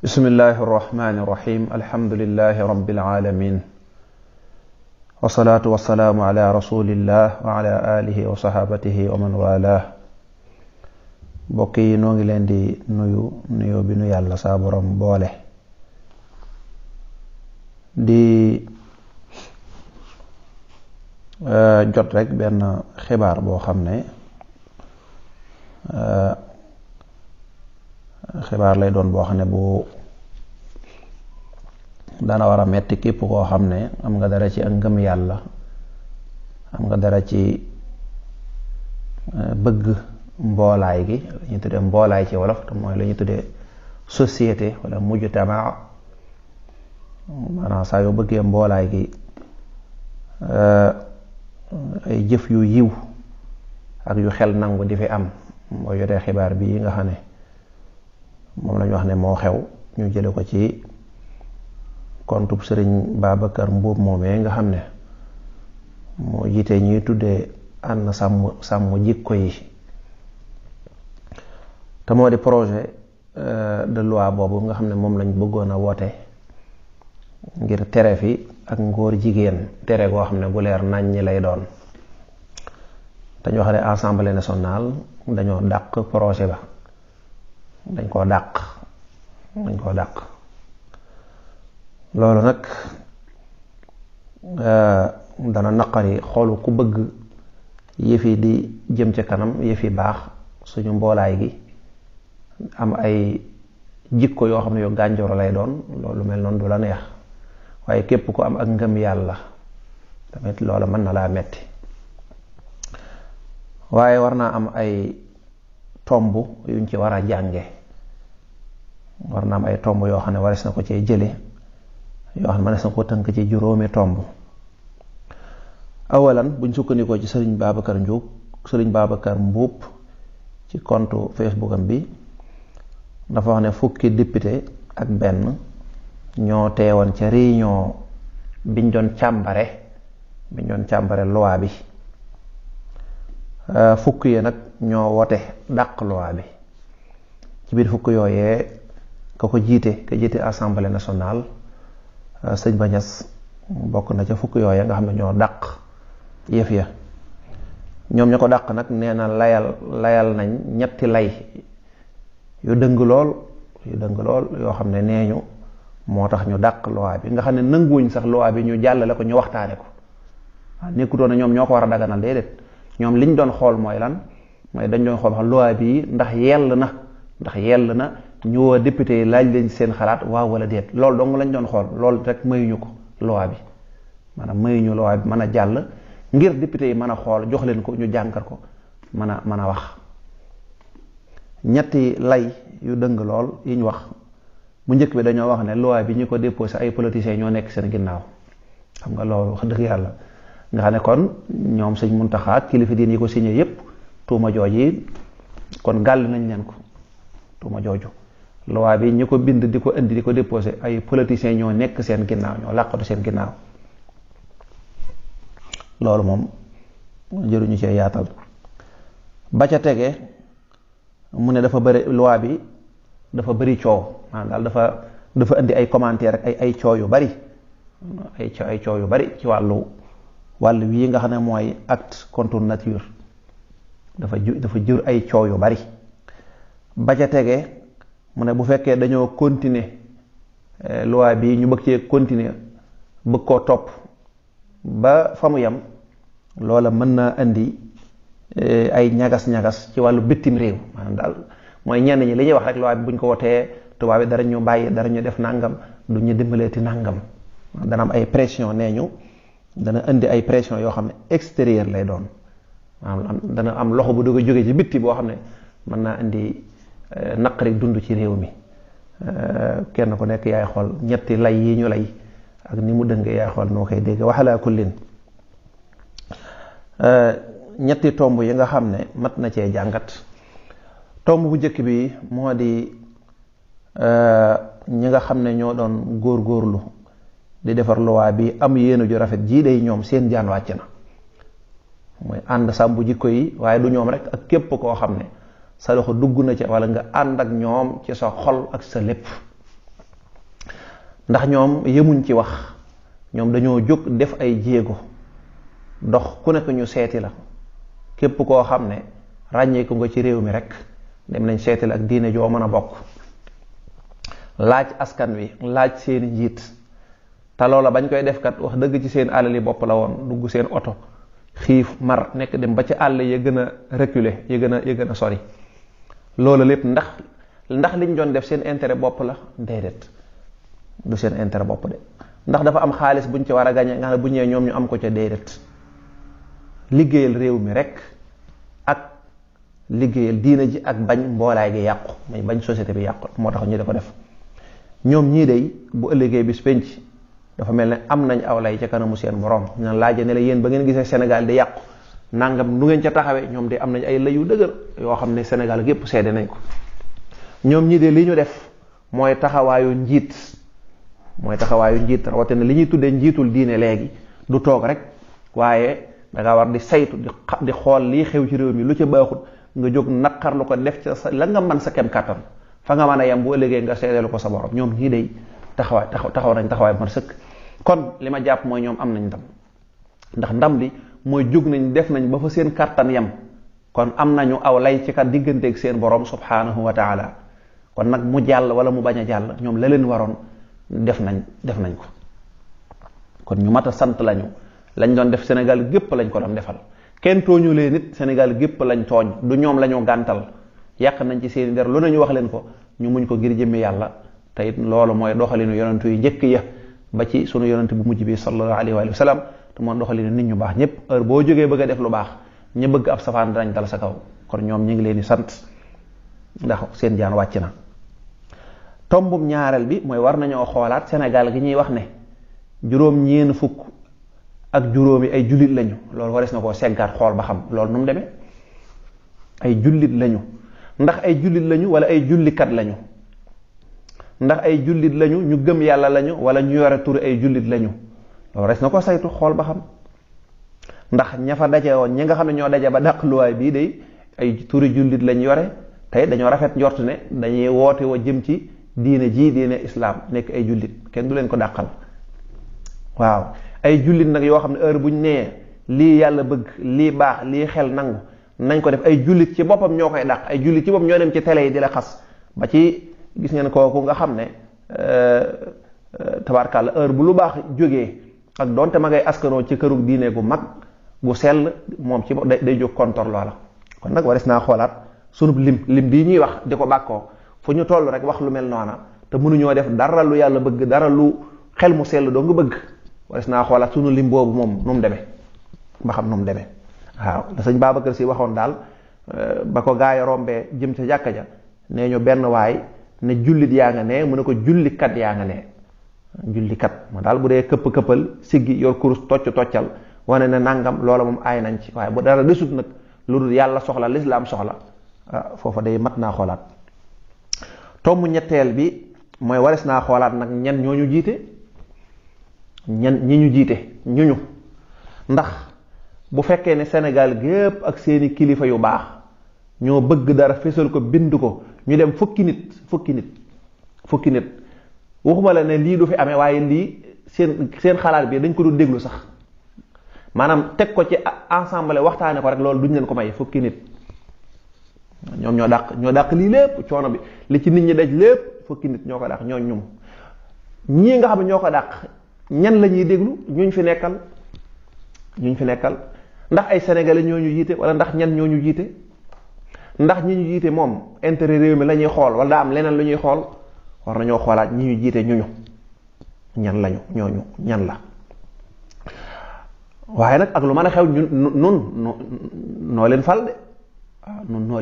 bismillahi irrahmani irrahim alhamdulilahi rabbil alamin wasalaatu wasalaamu ala rasulillah wa ala alihi wa sahabatihi wa man walah. mbokk yi noo ngi leen di nuyu bi nu yàlla saa borom boole di jot rek benn xibaar boo xam ne xibaar lay doon boo xam ne bu dana war a metti képp koo xam ne am nga dara ci ak ngëm yàlla, am nga dara ci bëgg mboolaay gi, la ñuy tuddee mboolaay ci wolof te mooy la ñuy tuddee société wala mujtama. maanaam saa yoo bëggee mboolaay gi ay jëf yu yiw ak yu xel nangu di fi am, mooy jotee xibaar bii nga xam ne moom lañu wax ne moo xew, ñu jële ko ci kontub sëriñ Babacar Mbuub moomee nga xam ne moo jiite ñuy tuddee ànd sàmm jikko yi, te moo di projet de loi boobu nga xam ne moom lañ bëggoon a woote ngir tere fi ak ngóor jigéen, tere goo xam ne gu leer nañ ñi lay doon. dañu wax ne Assemblée nationale dañoo dàq projet ba, dañ koo dàq loolu nag dana naqari xoolu ku bëgg yëfi di jëm ci kanam, yëfi baax, suñu mboolaay gi am ay jikko yoo xam ne yu gànjoro lay doon. loolu mel noonu du la neex, waaye képp ku am ak ngëm yàlla tamit loolu mën na laa metti. waaye war naa am ay tomb yuñ ci war a jànge, war naa am ay tomb yoo xam ne waris na ko cee jële, yoo xam ne waris na ko tënk ci juróomi tomb. awalan buñ sukkandikoo ci sëriñ Babacar Mbuub ci compte Facebook am bi, dafa wax ne fukki député ak benn ñoo teewoon ca réunion biñ doon càmbare loi bi. fukk yi nag ñoo wote dàq loi bi. ci biir fukk yooyee ka jiite assemblée nationale sëñ Ba Ñas bokk na ca fukk yooyee nga xam ne ñoo dàq yëf ya. ñoom ña ko dàq nag nee na layal nañ ñetti lay yu dëng lool yoo xam ne nee ñu moo tax ñu dàq loi bi, nga xam ne nanguwuñ sax loi bi ñu jàllale ko, ñu waxtaane ko. waaw nekkutoon na ñoom ñoo ko war a daganal, déedéet. ñoom liñ doon xool mooy lan, mooy dañ doon xool xam loi bi ndax yell na ñu woo député yi laaj leen seen xalaat waaw wala déet. loolu dong lañ doon xool, loolu rek mayuñu ko loi bi, maanaam mayuñu loi bi mën a jàll ngir député yi mën a xool, jox leen ko ñu jàngat ko mën a wax. ñetti lay yu dëng lool yi ñu wax, bu njëkk bi dañoo wax ne loi bi ñu ko déposé ay politiciens ñoo nekk seen ginnaaw. xam nga loolu wax dëgg yàlla nga xam ne kon ñoom sëñ Muntaxa kilifa diin yi ko signé yépp tuuma jooji kon gàll nañ leen ko, tuuma jooju. loi bi ñu ko bind di ko indi di ko déposé ay politiciens ñoo nekk seen ginnaaw, ñoo làqatu seen ginnaaw. loolu moom jëruñu cee yaatal. ba ca tege mu ne dafa bëri loi bi dafa bëri coow, maanaam daal dafa indi ay commentaire ak ay coow yu bari, ay coow yu bari ci wàllu wii nga xam ne mooy acte contre nature. dafa jur ay coow yu bari. ba ca tege mu ne bu fekkee dañoo continuer loi bi ñu bëgg cee continuer bëgg koo topp ba fa mu yem, loola mën naa indi ay ñagas-ñagas ci wàllu bitim réew. maanaam daal mooy ñenn ñi li ñuy wax rek loi bi buñ ko wotee tubaab bi dara ñu bàyyi, dara ñu def nàngam, du ñu dimbaleeti nàngam. dana am ay pression, nee ñu dana indi ay pression yoo xam ne extérieur lay doon. maanaam dana am loxo bu dugg jóge ci bitti boo xam ne mën naa indi naqari dund ci réew mi. kenn ku nekk yaay xool ñetti lay yi ñu lay ak ni mu dëngee, yaay xool noo koy dégg. waxalaa kullin ñetti tomb yi nga xam ne mat na cee jàngat. tomb bu njëkk bi moo di ñi nga xam ne ñoo doon góorgóorlu di defar loi bi am yéene ju rafet jii day ñoom seen jaan wàcc na. mooy ànd sàmm jikko yi, waaye du ñoom rek, ak képp koo xam ne sa loxo dugg na ci wala nga ànd ak ñoom ci sa xol ak sa lépp. ndax ñoom yemuñ ci wax, ñoom dañoo jóg def ay jéego dox ku nekk ñu seeti la, képp koo xam ne ràññeeku nga ci réew mi rek dem nañ seeti la ak diine joo mën a bokk, laaj askan wi, laaj seeni njiit. te loola bañ koy def kat wax dëgg ci seen alali bopp la woon, dugg seen oto xiif mar nekk dem ba ci àll ya gën a reculer ya gën a sori. loola lépp ndax liñ doon def seen intérêt bopp la? déedéet, du seen intérêt bopp de. ndax dafa am xaalis buñ ci war a gañe nga xam ne bu ñëwee ñoom ñu am ko ca? déedéet. liggéeyal réew mi rek ak liggéeyal diina ji ak bañ mboolaay gi yàqu, may bañ société bi yàqu moo tax ñu da ko def. ñoom ñii day bu ëllëgee bis penc dafa mel ne am nañ aw lay ca kanamu seen borom. ñu laaje ne la yéen ba ngeen gisee Sénégal di yàqu nangam nu ngeen ca taxawee, ñoom de am nañ ay lay yu dëgër yoo xam ne Sénégal gépp seede nañ ko. ñoom ñii de li ñu def mooy taxawaayu njiit, rawatina li ñuy tuddee njiitul diine léegi du toog rek, waaye danga war di saytu di xool lii xew ci réew mi lu ca baaxut nga jóg naqar lu ko def ca la nga mën sa kem kàttan fa nga mën a yem bu ëllëgee nga seedeelu ko sa borom. ñoom ñii day taxaw nañ taxawaay bu mat sëkk. kon li ma jàpp mooy ñoom am nañ ndam, ndax ndam li mooy jóg nañ def nañ ba fa seen kàttan yem, kon am nañu aw lay ci kat digganteeg seen borom subhanahu wa taala. kon nag mu jàll wala mu bañ a jàll, ñoom la leen waroon def nañ ko. kon ñu mat a sant lañu. lañ doon def Sénégal gépp lañ ko doon defal, kenn tooñu leen nit, Sénégal gépp lañ tooñ, du ñoom lañu gàntal. yàq nañ ci seeni der lu nañu wax leen ko, ñu muñ ko ngir jëmmi yàlla. te it loolu mooy doxalinu yonentu yu njëkk ya ba ci sunu yonent bu mujj bi sallallahu alayhi wa sallam. te moom doxalinu nit ñu baax ñëpp, heure boo jógee bëgg a def lu baax ñu bëgg ab safaan danañ dal sa kaw. kon ñoom ñu ngi leen di sant ndax seen jaan wàcc na. tombum ñaareel bi mooy war nañoo xoolaat Sénégal gi ñuy wax ne juróom-ñeen fukk ak juróomi ay jullit lañu. loolu warees na koo seggaat xool ba xam loolu nu mu demee. ay jullit lañu, ndax ay jullit lañu wala ay jullikat lañu? ndax ay jullit lañu ñu gëm yàlla lañu wala ñu yore turu ay jullit lañu? loolu warees na ko saytu xool ba xam. ndax ña fa daje woon ñi nga xam ne ñoo daje ba dàq luwaay bii day ay turi jullit lañ yore, tey dañoo rafet njort ne dañuy woote wa jëm ci diine islaam, nekk ay jullit, kenn du leen ko dàqal. waaw ay jullit nag yoo xam ne heure buñ nee lii yàlla bëgg, lii baax, lii xel nangu nañ ko def. ay jullit ci boppam ñoo koy dàq, ay jullit ci boppam ñoo dem ci télé yi di la xas. ba ci gis ngeen kooku nga xam ne tabarkàlla heure bu lu baax jógee ak doonte ma ngay askanoo ci këru diine gu mag gu sell, moom ci day jóg kontor loola. kon nag waris naa xoolaat sunub lim bii ñuy wax di ko bàkkoo, fu ñu toll rek wax lu mel noona te mënuñoo def dara lu yàlla bëgg, dara lu xel mu sell doo nga bëgg. waris naa xoolaat sunu lim boobu moom nu mu demee ba xam nu mu demee. waaw la sëñ Babacar Si waxoon daal ba ko gaay rombee jëm ca jàkka ja, nee ñu benn waay ne jullit yaa nga ne, mu ne ko jullikat yaa nga ne. jullikat ma daal bu dee këppal siggi yor kurus toccal wane ne nangam, loola moom aay nañ ci. waaye bu dara desut nag lu dul yàlla soxla, lislaam soxla, foofa day mat naa xoolaat. tomb ñetteel bi mooy waris naa xoolaat nag ñan ñoo ñu jiite, ñi ñu jiite ñuñu. ndax bu fekkee ne Sénégal gépp ak seeni kilifa yu baax ñoo bëgg dara fésal ko bind ko, ñu dem fukki nit waxuma la ne lii du fi amee, waaye lii seen xalaat bi dañ ko doon déglu sax, maanaam teg ko ci ensemble waxtaane ko rek, loolu duñ leen ko may. fukki nit ñoom ñoo dàq lii lépp, coono bi li ci nit ñi daj lépp fukki nit ñoo ko dàq. ñoom ñii nga xam ne ñoo ko dàq ñan la ñuy déglu? ñuñ fi nekkal ndax ay sénégalais ñoo ñu jiite wala ndax ñan ñoo ñu jiite? ndax ñi ñu jiite moom intérêt réew mi la ñuy xool wala daa am leneen lu ñuy xool? war nañoo xoolaat ñi ñu jiite ñan lañu, ñan la. waaye nag ak lu mën a xew nun noo leen fal de. waaw nun noo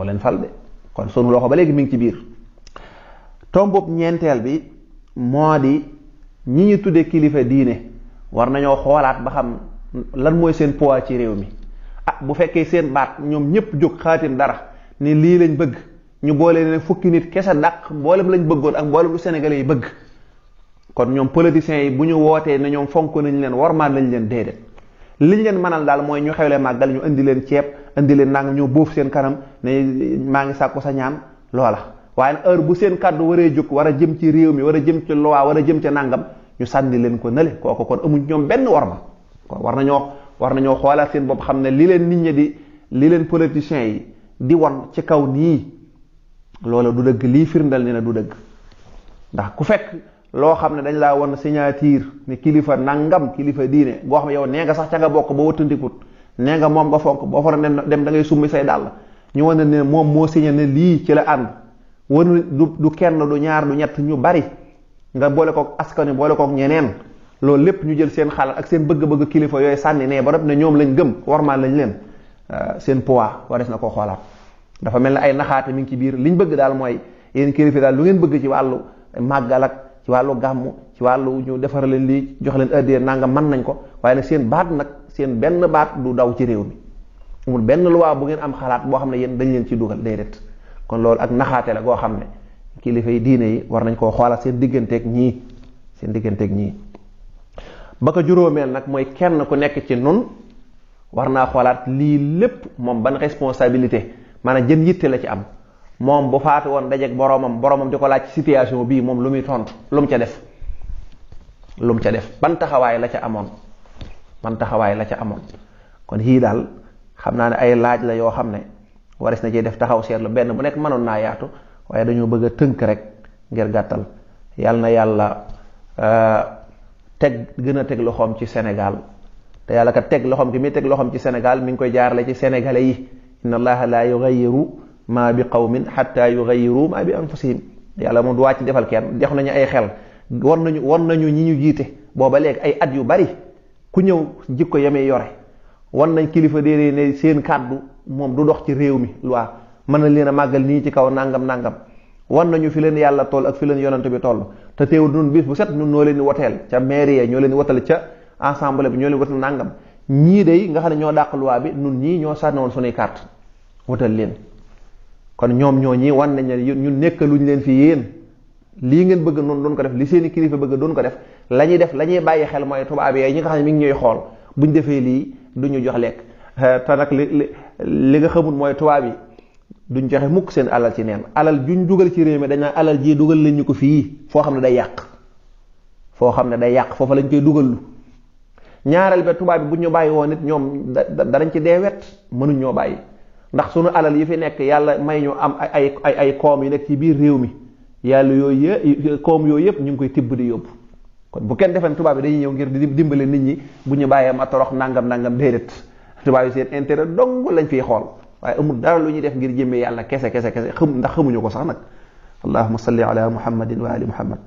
leen fal de. kon sunu loxo ba léegi mi ngi ci biir. tombub ñeenteel bi moo di ñi ñu tuddee kilifa diine war nañoo xoolaat ba xam lan mooy seen poids ci réew mi. bu fekkee seen baat ñoom ñëpp jóg xaatim dara ni lii lañ bëgg, ñu boole ne fukki nit kese dàq mboolem lañ bëggoon ak mboolem lu sénégalais yi bëgg, kon ñoom politiciens yi bu ñu wootee ne ñoom fonk nañ leen, warmaal nañ leen, déedéet. liñ leen mënal daal mooy ñu xewle màggal ñu indi leen ceeb, indi leen nangam, ñu bóof seen kanam ne maa ngi sàkku sa ñaan, loola waaye heure bu seen kàddu waree jóg war a jëm ci réew mi war a jëm ci loi war a jëm ci nàngam ñu sànni leen ko nële kooku kon amuñ ñoom benn worma kon war nañoo xoolaat seen bopp xam ne li leen nit ñi li leen politiciens yi di won ci kaw nii loola du dëgg, lii firndal ni na du dëgg. ndax ku fekk loo xam ne dañ laa won signature ni kilifa nangam kilifa diine goo xam ne yow nee nga sax ca nga bokk ba wëttandikut nee nga moom nga fonk boo fa dem da ngay summi say dàll ñu wan ne moom moo signé ne lii ci la ànd wan du kenn du ñaar du ñett ñu bari nga boole kook askan wi boole kook ñeneen loolu lépp ñu jël seen xalaat ak seen bëgg-bëgg kilifa yooyu sànni ne ba noppi ne ñoom lañ gëm warmaan lañ leen seen poids wares na koo xoolaat. dafa mel ne ay naxaate mi ngi ci biir liñ bëgg daal mooy yéen kilifa daal lu ngeen bëgg ci wàllu màggal ak ci wàllu gàmmu ci wàllu ñu defar leen lii jox leen addee nangam mën nañ ko waaye nag seen baat nag seen benn baat du daw ci réew mi amul benn loi bu ngeen am xalaat boo xam ne yéen dañ leen ci dugal déedéet. kon loolu ak naxaate la goo xam ne kilifa yi diine yi war nañ koo xoolaat seen digganteeg ñii ba ko juróomeel nag mooy kenn ku nekk ci nun war naa xoolaat lii lépp moom ban responsabilité maanaam jën yitte la ci am. moom bu faatu woon dajeeg boromam di ko laaj ci situation bii moom lu muy tontu lu mu ca def ban taxawaay la ca amoon kon yii daal xam naa ne ay laaj la yoo xam ne waris na cee def taxaw seetlu benn bu nekk mënoon naa yaatu waaye dañoo bëgg a tënk rek ngir gàttal. yàlla na yàlla gën a teg loxoom ci Sénégal te yàlla kat teg loxoom ki muy teg loxoom ci Sénégal mi ngi koy jaarale ci sénégalais yi inna allaha la yughayyiru ma bi qawmin hatta yughayyiru ma bi anfusihim yàlla moom du wàcc defal kenn jox nañu ay xel won nañu ñi ñu jiite booba léegi ay at yu bari ku ñëw jikko yemee yore won nañ kilifa déedéet ne seen kàddu moom du dox ci réew mi loi mën na leen a màggal nii ci kaw nangam won nañu fi leen yàlla toll ak fi leen yonante bi toll te teewul nun bis bu set nun noo leen di woteel ca mairie ñoo leen di wotal ca assemblée bi ñoo leen wotal nangam ñii day nga xam ne ñoo dàq loi bi nun ñii ñoo sànni woon sunuy carte wotal leen kon ñoom ñoo ñii wan nañ ne ñun nekkaluñ leen fi yéen lii ngeen bëgg noonu doon ko def li seeni kilifa bëgg doon ko def la ñuy bàyyi xel mooy tubaab yi ñi nga xam ne mi ngi ñuy xool buñ defee lii duñu jox lekk te nag li nga xamul mooy tubaab yi duñ joxe mukk seen alal ci neen alal juñ dugal ci réew mi dañ naan alal ji dugal leen ñu ko fii foo xam ne day yàq foofa lañ koy dugallu ñaareel ba tubaab bi bu ñu bàyyi woon nit ñoom danañ ci dee wet mënuñ ñoo bàyyi ndax sunu alal yi fi nekk yàlla may ñu am ay koom yu nekk ci biir réew mi yàlla yooyu koom yooyu yëpp ñu ngi koy tibb di yóbbu kon bu kenn defen tubaab bi dañuy ñëw ngir di dimbale nit ñi bu ñu bàyyee ma torox nangam déedéet tubaab yi seen intérêt dong lañ fiy xool waaye amul dara lu ñuy def ngir jëmmee yàlla kese ndax xamuñu ko sax nag allahumma salli ala muhammadin wa ali muhammad